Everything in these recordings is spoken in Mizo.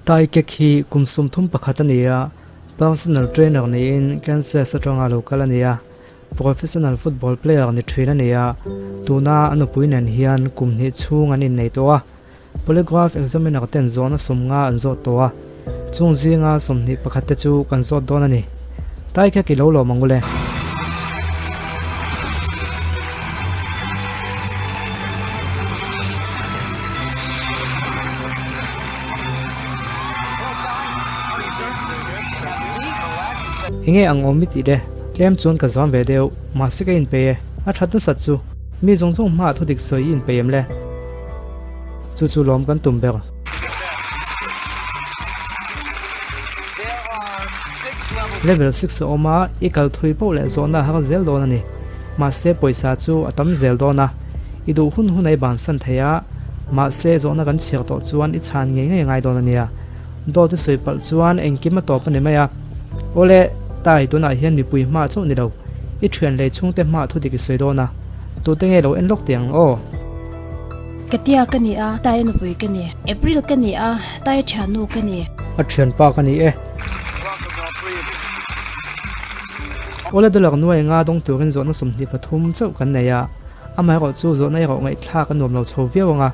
Tai Kek hi kum 31 a ni a, personal trainer niin Kansas atanga lo kal a ni a, professional football player ni thin a ni a, tuna a nupui nen hian kum hnih chhung an innei tawh a, polygraph examiner ten zawhna 50 an zawt tawh a, chung zinga 21 te chu kan zawt dawn a ni. Tai Kek i lo lawm ang u le. Enge ang awm i tih le? Tlem chuan ka zam ve deuh, mahse ka inpei e. A that nasat chu, mi zawng zawng hmaah thudik sawi i inpei em le? Chu chu lawm kan tum ber. Level six a awm a, i kal thui poh leh zawhna a har zel dawn a ni. Mahse pawisa chu a tam zel dawn a, i duh hun hun a i bansan thei a, mahse zawhna kan chhiar tawh chuan i chhan ngei ngei a ngai dawn a nia. Dawt i sawi palh chuan engkim a tawp a ni mai a. Awle, Tai, tunah hian mipui hmaah chauh ni lo, i thian lei chhungte hmaah thudik i sawi dawn a, tute nge lo en lawk teh ang aw? Katia ka ni a, Tai nupui ka ni. April ka ni a, Tai thiannu ka ni. A thianpa ka ni e. Awle dollar nuai nga dawng turin zawhna 23 chauh kan nei a, amaherawh chu zawhna erawh ngaihthlak a nuam lo chho viau ang a.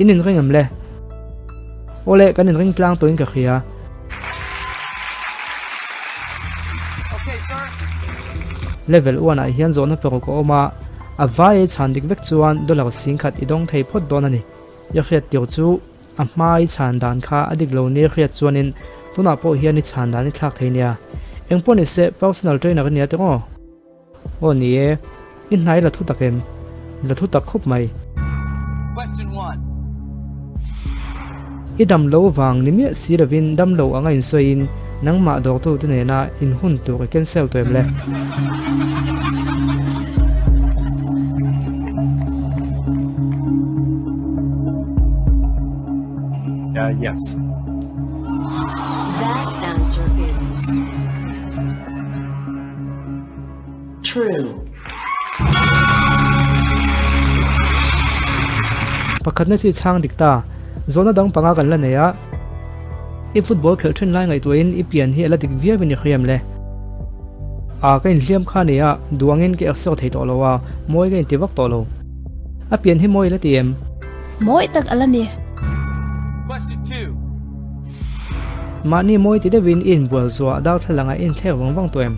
In inring em le? Awle, kan inring tlang tawhin ka hria. Level one ah hian zawhna paruk a awm a, a vai ei chhan dik vek chuan dollar 10,000 i dawng thei phawt dawn a ni. I hriat tir chu a hma i chhan dan kha a dik lo nia hriat chuanin tunah pawh hian i chhan dan i thlak thei nia. Engpawh ni se personal trainer i nia teh aw. Aw ni e, i hnai la thu tak em? La thu tak khawp mai. I dam lo vang ni miah si lovin dam lo anga insawiin nangmah dawrtute nena in hun tur i cancel tawh em le? Yes. That answer is true. Pakhatna chu i chhang dik ta. Zawhna dang panga kan la nei a. I football khelh then lai ngaihtuahin i pian hi a la dik viau in i hriam le. A ka inhliam kha nia, duangin ka exer thei tawh lo a, mawi ka inti vak tawh lo. A pian hi mawi la ti em? Mawi tak a la ni. Mahni mawi ti deuhin i inbual zuah darthlalang ah i inthlek vang vang tawh em?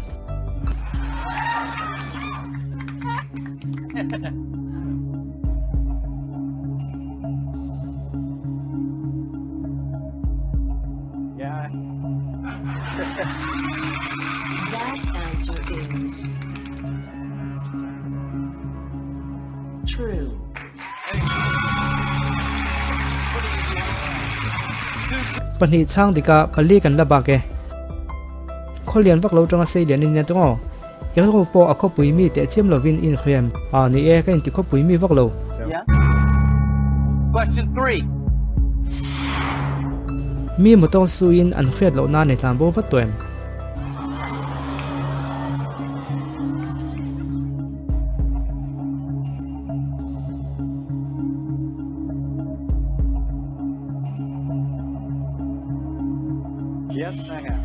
That answer is true. Pahnih chhang dika pali kan la bak e. Khawlian vak lo tanga sei lian in nia tawng aw. I rilru pawh a khawpui mi teh chiam lovin i inhriam. A ni e, ka inti khawpui mi vak lo. Mi motor suin an hriat loh nan i tlan bo vat tawh em? Yes, I have.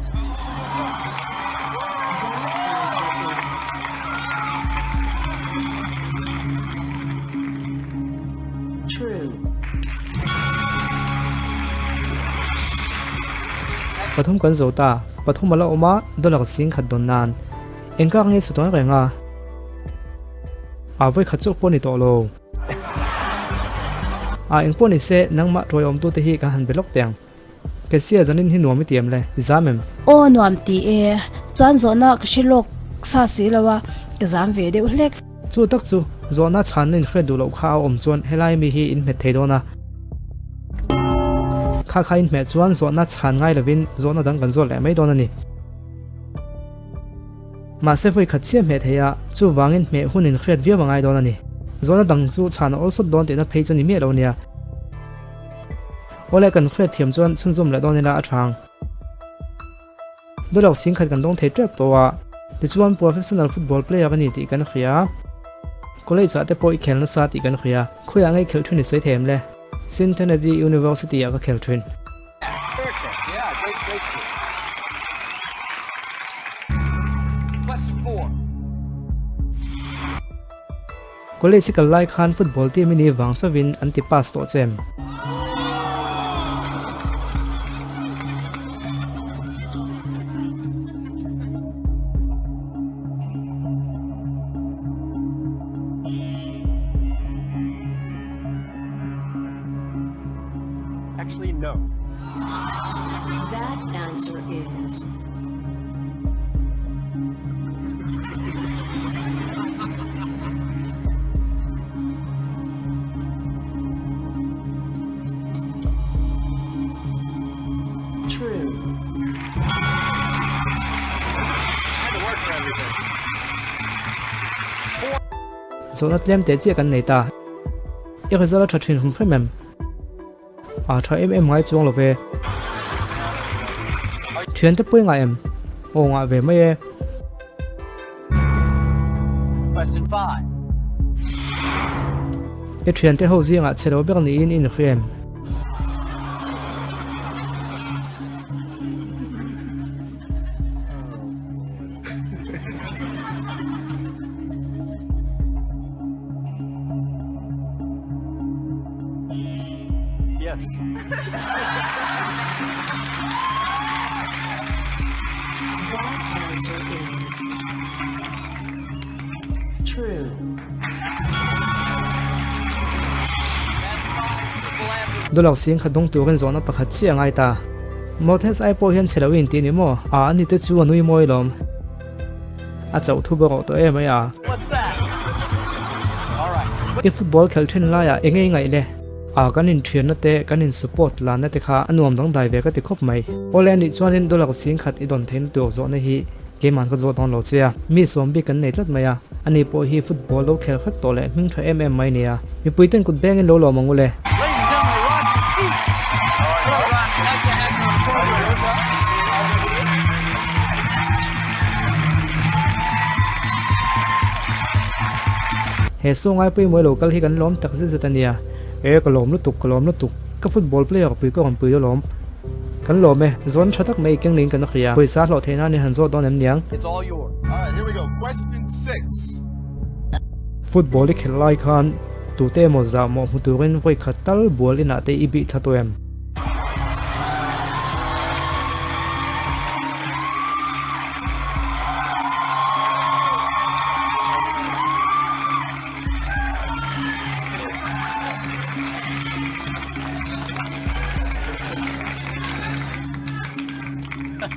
True. Pathum kan zo ta, pathum a la awm a, dollar 10,000 dawn nan. Engkak nge sa tawn reng a? A vawi khat chauh pawh ni tawh lo. A engpawh ni se, nangmah tawiawmtute hi kan han be lawk teh ang. Kesia zanin hi nuam i ti em le? I zam em? Aw nuam ti e, chuan zawhna ka hre lawk sa si lo a, ka zam ve deuh hlek. Chu tak chu, zawhna chhanna in hriat duh loh kha a awm chuan helai mi hi in hmet thei dawn a. Kha kha in hmeh chuan zawhna chhan ngai lovin zawhna dang kan zawt leh mai dawn a ni. Mahse vawi khat chiah hmeh thei a, chuvangin hmeh hun in hriat viau a ngai dawn a ni. Zawhna dang chu chhan a awlsawt dawn tihna phei chu ni miah lo a nia. Awle kan hriat thiam chuan chhunzawm leh dawn ila a thang. Dollar 10,000 kan dawng thei tep tawh a, tichuan professional football player a ni tih kan hria. College ah te pawh i khel nasa tih kan hria. Khawiah ngei khelh thin i sawi thei em le? Cincinnati University ah ka khel thin. College i kal lai khan football team i nih vang chauhin an ti pass tawh che em? Actually, no. That answer is. True. Zawhna tlem teh chiah kan nei ta. I result a tha thin hum hrem em? A tha em em ngai chuang lo ve. Thiante pawh i ngah em? Aw ngah ve mai e. I thiante ho zingah chhe lo ber niin i inhria em? Yes. That answer is true. Dollar sing khat dawng turin zawhna pakhat chiah a ngai ta. Mothes ai pawh hian chhe lo in ti ni maw? A ani te chu a nui mawi lawm. A chauh thu bawk awh tawh em mai a. I football khelh thin laiah eng nge i ngaih le? A kan inthianna te, kan in support lanna te kha a nuam dangdai ve ka ti khawp mai. Awle anih chuanin dollar sing khat i dawn theihna tur zawhna hi keiman ka zawh dawn lo che a. Mi sawm bik kan nei tlat mai a. Ani pawh hi football lo khel hrep tawh leh hming tha em em mai nia. Mipui ten kut bengin lo lawm ang u le. He saw ngaipawimawh lo kal hi kan lawm tak zet zet a nia. E ka lawm lutuk, ka lawm lutuk. Ka football player pui ka rawn pui alawm. Kan lawm e, zawn tha tak mai keng niin kan hria. Pawisa hlawh theih nan in han zawt dawn em niang? Football i khelh lai khan tute emaw zah mawh hmu turin vawi khat tal bual inah te i bih thla tawh em?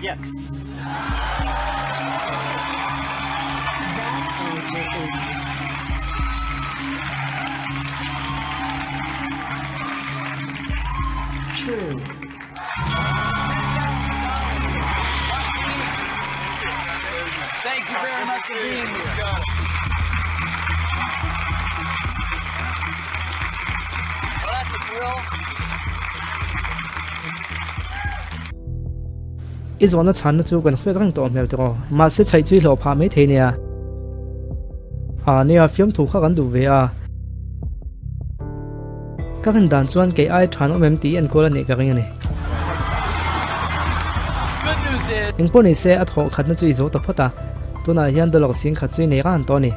Yes. That answer is true. Thank you very much for being here. Well, that's a thrill. I zawhna chhanna chu kan hriat reng tawh hmel tawh. Mahse chhaih chu i hlawh phah mai thei nia. A nia fiamthu kha kan duh ve a. Ka rin dan chuan kei ai than awm em tih enkual a nih ka ring a ni. Engpawh ni se a thawh khatna chu i zo ta phawt a, tunah hian dollar sing khat chu i nei ran tawh a ni.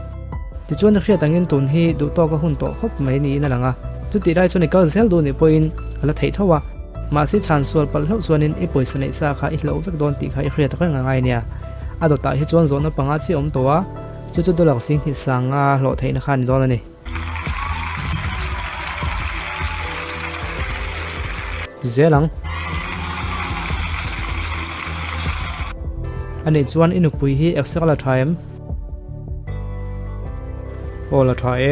Tichuan a hriat angin tun hi duhtawk a hun tawh khawp mai niin a lang a, chutih lai chuan i kal zel duh nih pawhin a la theih tho a, mahse chhan sual palh hlauh chuanin i pawisa neih sa kha i hlauh vek dawn tih kha i hriat reng a ngai nia. A dawtah hi chuan zawhna panga chiah a awm tawh a, chu chu dollar sing hnih sanga hlawh theihna kha a ni dawn a ni. Zel ang. Anih chuan i nupui hi exer la tha em? Aw la tha e.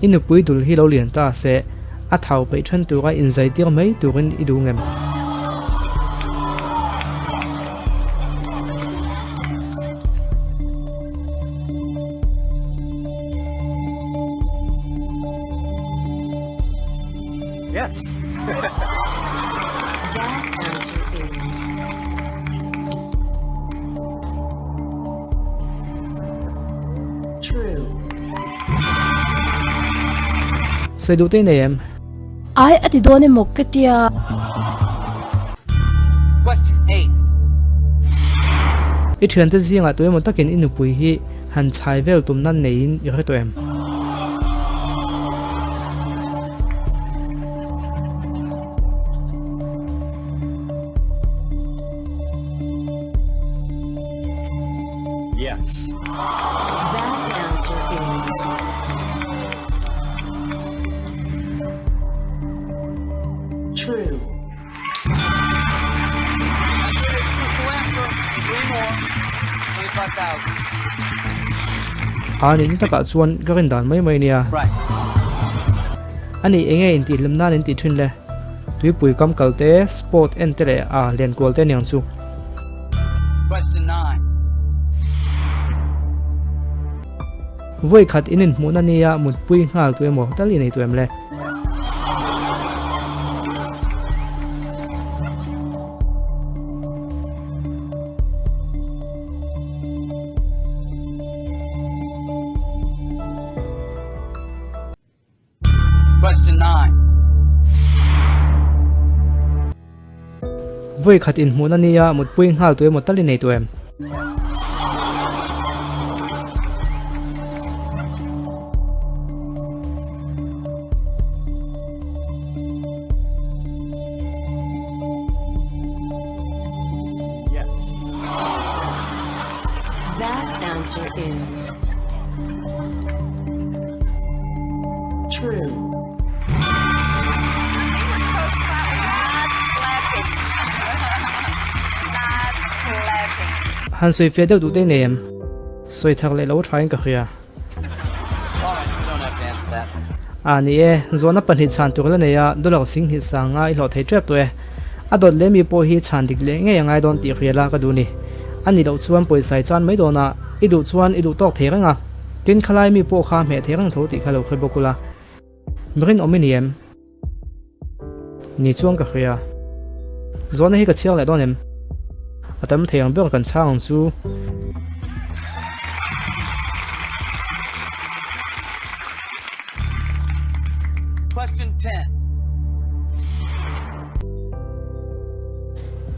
I nupui dul hi lo lian ta se, a thau peih then tura inzai tir mai turin i duh ngem? Yes. That answer is true. Sawi duh te i nei em? Ai a ti dawn emaw ka tia. Question 8. I thiante zingah tuemaw takin i nupui hi han chhai vel tumna neiin i hre tawh em? Yes. That answer is true. A nih na takah chuan ka rin dan mai mai nia. A nih enge intihhlim nan in tih thin le? Tuipui kam kal te, sport en te leh a len kual te aniang chu. Vawi khat in inhmuhna nia mutpui nghal tu emaw tal i nei tu em le? Vawi khat inhmuhna nia mutpui nghal tu emaw tal i nei tu em? That answer is true. Han sawi fiah deuh duh te nei em? Sawi thak leh lo thain ka hria. A ni e, zawhna pahnih chhan tur la nei a, dollar singhnih sanga i hlawh thei tep tawh e. A dawt leh mi pawh hi chhan dik leh ngei a ngai dawn tih hria la ka duh ni. A nih loh chuan pawisa i chan mai dawn a, i duh chuan i duh tawk thei reng a. Tin khalai mi pawh kha hmeh thei reng tho tih kha lo hre bawk ula. Mi rinawm i ni em? Ni chuan ka hria. Zawhna hi ka chhiar leh dawn em? A tam thei ang ber kan chhang ang chu.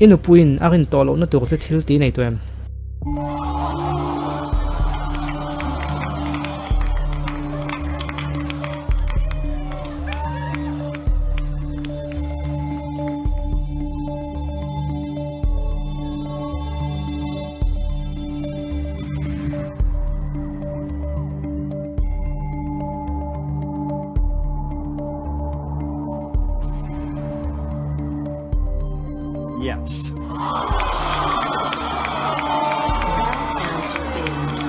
I nupuiin a rin tawh lohna tur che thil ti nei tawh em? Yes. That answer is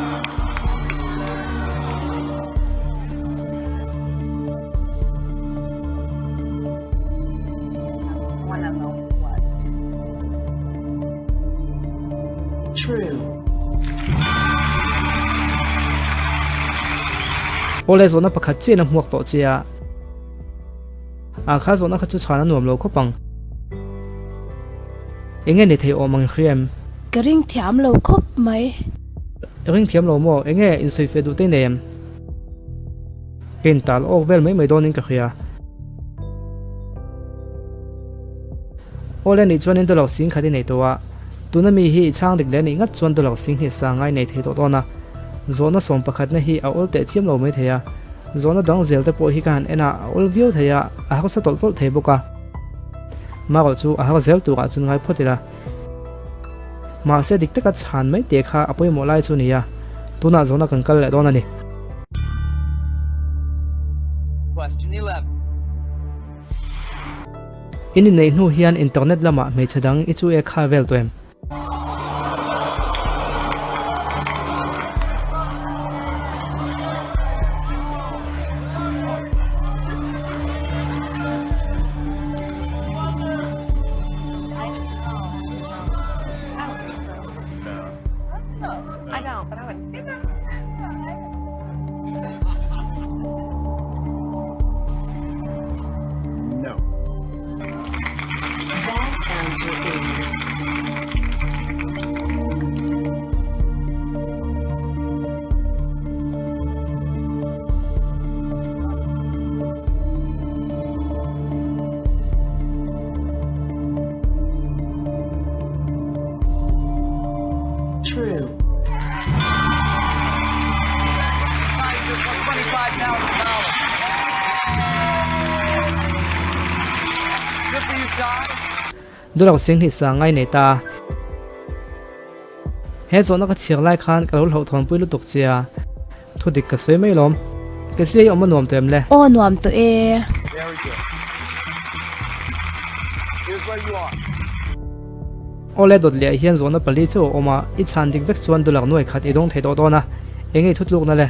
Wanna know what? True. Awle zawhna pakhat chiah in a hmuak tawh che a. A kha zawhna kha chu chhan a nuam lo khawp ang. Enge ni thei awm ang i hria em? Ka ring thiam lo khawp mai. I ring thiam lo maw? Enge insawi feh duh te i nei em? Ka intal awk vel mai mai dawnin ka hria. Awle nih chuanin dollar sing khat i nei tawh a, tuna mi hi i chhang dik leh nih ngat chuan dollar sing hi sa ngai nei thei tawh dawn a. Zawhna sawm pakhatna hi a awl teh chiam lo mai thei a, zawhna dang zel te pawh hi ka han en a, a awl viau thei a, a harsa tawlh tawlh thei bawk a. Marawh chu a har zel turah chuan ngai phawt ila. Mahse dik taka chhan mai teh kha a pawimawh lai chu a ni a, tunah zawhna kan kal leh dawn a ni. In inneih hnu hian internet lamah hmeichhe dang i chu e kha vel tawh em? No. That answer is. Dollar 20 sangai nei ta. He zawhna ka chhiar lai khan ka lo hlauhthawnpui lutuk che a, thu dik ka sawi mai lawm. Ke siai awm a nuam tawh em le? Aw nuam tawh e. Aw le dawt leh ah hian zawhna pali chauh a awm a, i chhan dik vek chuan dollar nuai khat i dawng thei tawh dawn a, eng nge i thutlukna le?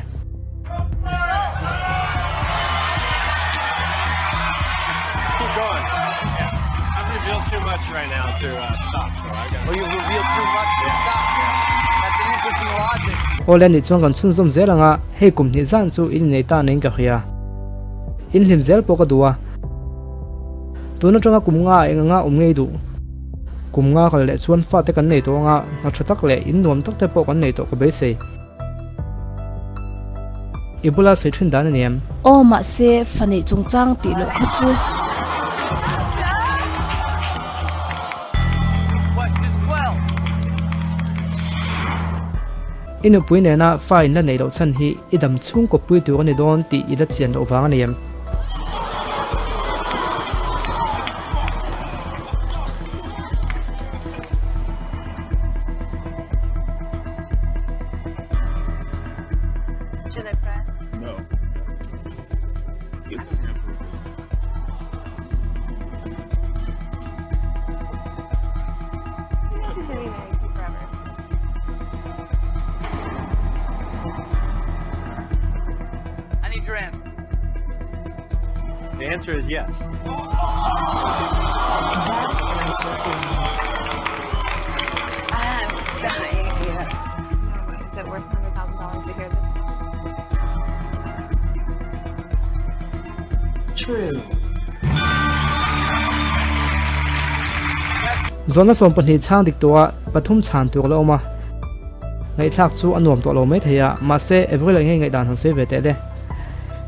Awle nih chuan kan chhunzawm zel ang a, hei kum hnih zan chu in innei ta niin ka hria. In hlim zel pawh ka duh a. Tun atanga kum nga ah eng anga awm ngei duh. Kum nga kal leh chuan fate kan nei tawh ang a, hna tha tak leh in nuam tak te pawh kan nei tawh ka beisei. I bula sawi thin dan a ni em? Aw, mahse fa neih chungchang tih loh kha chu. I nupui nena fa in la neih loh chhan hi i dam chhung kawppui tur a ni dawn tih i la chian loh vang a ni em? The answer is yes. That answer is. I'm dying here. Is it worth $100,000 to hear this? True. Zawhna 12 chhang dik tawh a, pathum chhan tur a la awm a. Ngaihthlak chu a nuam tawh lo mai thei a, mahse Avril ah nge ngaihdan han sawi ve teh le.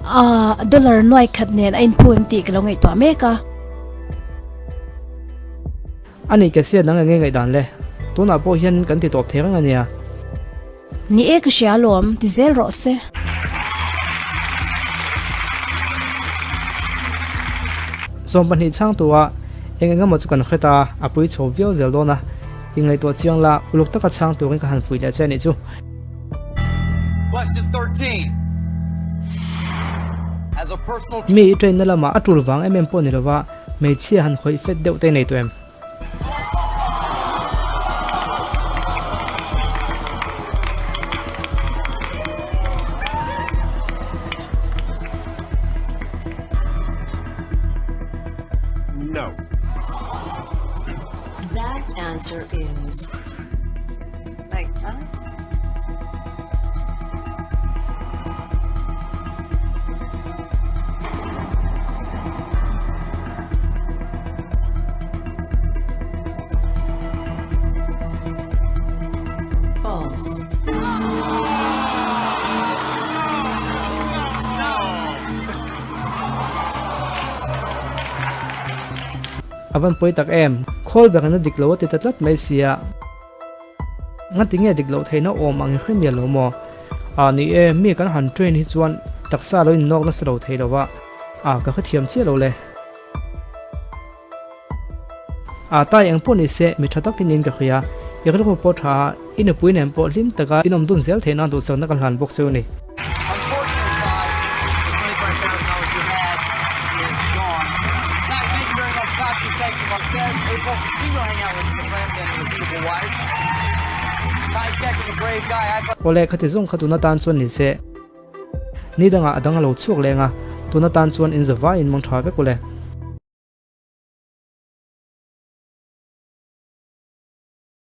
Aaa, dollar nuai khat nen a inphu em tih ka lo ngaihtuah mek a. A nih ka hriat nang enge ngaihdan le? Tunah pawh hian kan ti tawp thei reng a nia. Ni e ka hria alawm, ti zel rawh se. 12 chhang tua eng eng emaw chu kan hre ta, a pui chho viau zel dawn a. I ngaihtuah chiang la, uluk taka chhang turin ka han fuih leh che a nih chu. Mi i train na lamah a tul vang em em pawh ni lova, hmeichhia han khawih fet deuh te nei tawh em? That answer is. Like, huh? False. A van pawi tak em? Khawl ber in a dik lo a ti ta tlat mai sia. Ngati nge dik loh theihna awm ang i hre mial lo maw? Ah ni e, mi kan han train hi chuan taksa lo innawk nasa lo thei lo va. Ah ka hrethiam chiah lo le. Ah tai eng pawh ni se mi tha takin in ka hria. I rilru pawh tha a, i nupui nen pawh hlim taka in awm dun zel theih nan duhsakna ka hlan bawk cheu a ni. Awle khati zawng kha tuna tan chuan ni se. Ni dangah a dang a lo chhuak leng a, tuna tan chuan in za vaiin mang tha vek ule.